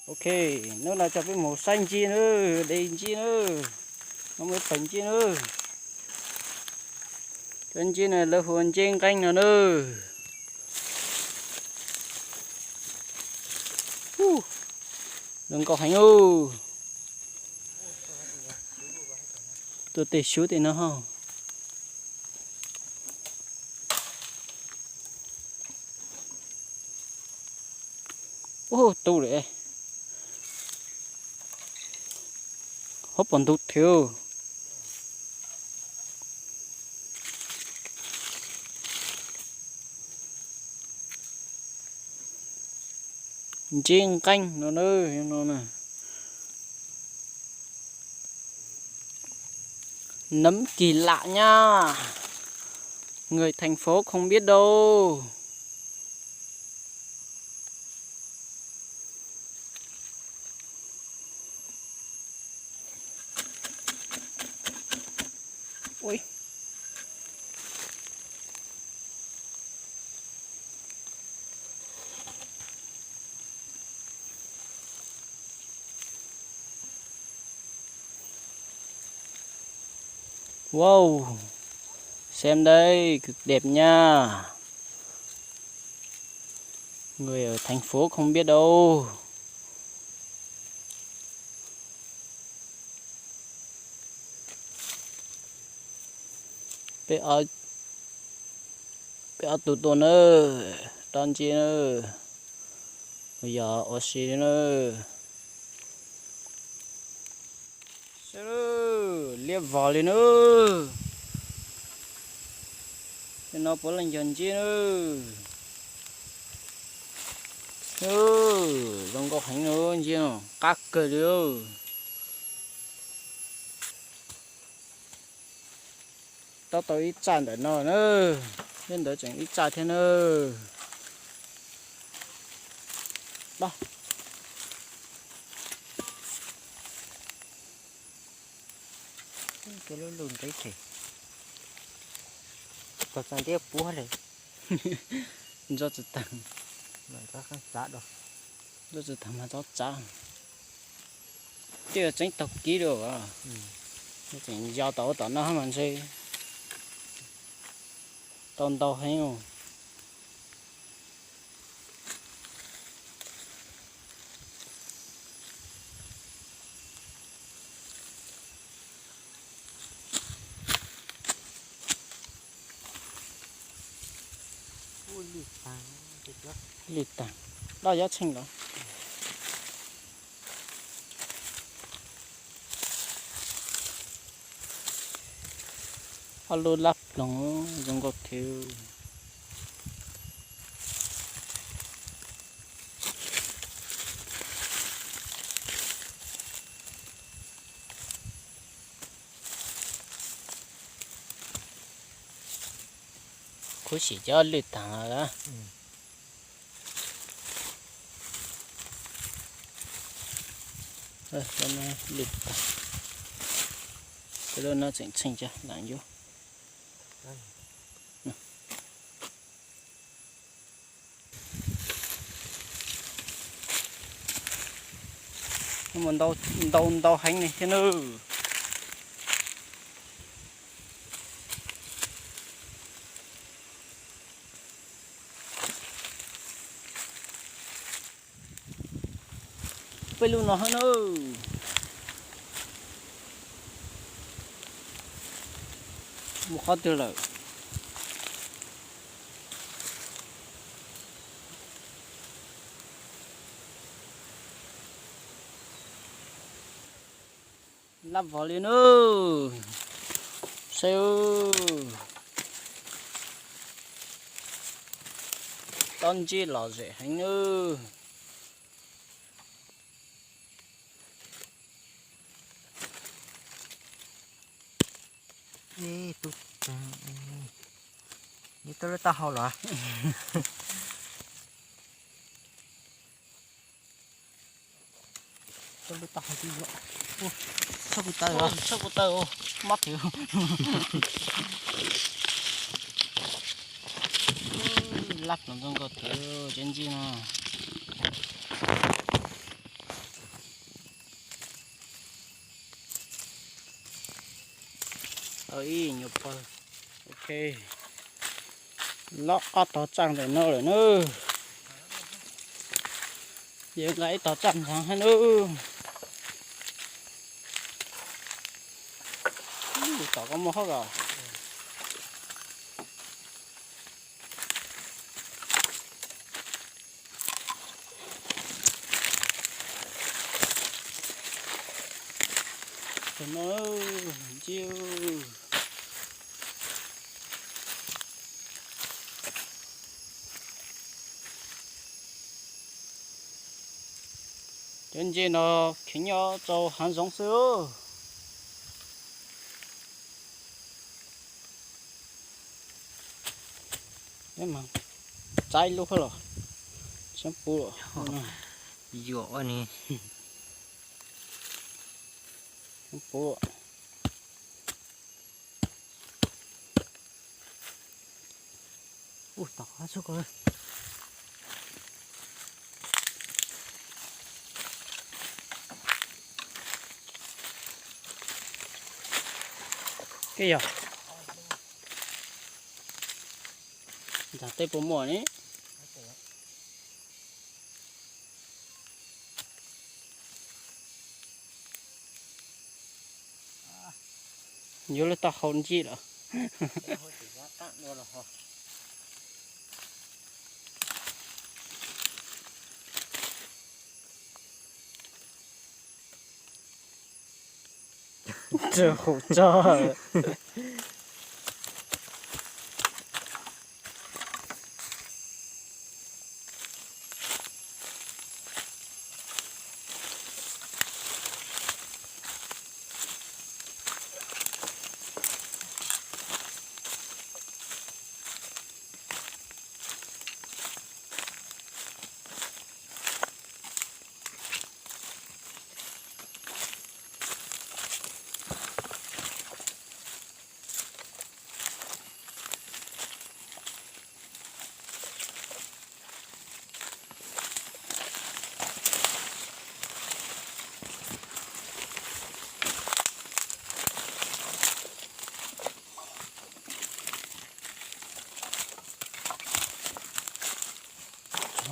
Ok, hnub no coj peb mus saib nceb nawb, de nceb nawb. No muaj ib pawg nceb nawb. Cov nceb no lawv hu nceb nqeeb no nawb. Ub, zoo nkauj heev ub. Tuaj tej xyuv tej no ho. Ub, tu lawm. Hov pom ntug thiab. Nceb nqeeb no na, no na. Nấm kỳ lạ nha. Người thành phố không biết đâu. Ui. Wow, xem đây, cực đẹp nha. Người ở thành phố không biết đâu. Peb ob, peb ob tug tuaj na, dob ntses na, yog ua si li na. Saib, liab vog li na. Tej no puav leej yog ntses na. Zoo nkauj heev na, ntses no qab kawg li. Dob tau ib txaj ntawm no na, nyob ntawd tseem ib txaj thiab na. Dob. Cov lub lug ntev them, tog txog ntiab puab li. Ntsob tsis tag, ntsob tsis tag mas txhob txav. Twb tseem taug kiv dua, tseem yos tau tom no mas ntshe tau ntau heev. Lwj tag, loj yob tsheej los. Ob lub lab ploog zoo nkauj thiab. Khuv xim cov lwj tag lawm. Lwj tag, lub no tseem tsheej cov lam yuav. Ntau ntau heev li thiab nawb. Peb lub no hab na. Mus qhov twg lawm? Lab vog li na. Saib, tob ntsib lom zem heev na. Ib tug, nws tuaj lub taub hau los? Tuaj lub taub hau twb yuav. Tshaj kuv taw, tshaj kuv taw, mob twg. Lab no zoo nkauj thiab, tsev ntsib no. Ib nyuag pawg. Ok, lob ob tog tsaj ntawm no lawm na. Yog nqa ib tog tsaj ntxhov hab na. Tom koj muaj hab os. Cov no ntsia. Cov ntses no kheev nyob rau hav zoov xwb. Txaib lub hab los. Tseeb pub. Yuam ua ni. Tseeb pub. Ub, tom qab txhua ko. Kej yog. Ntag, tej puas muaj ne? Yuav luag tau haus ncig lawm. Tsaug hum tsaug.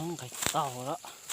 Nqes tau lawm.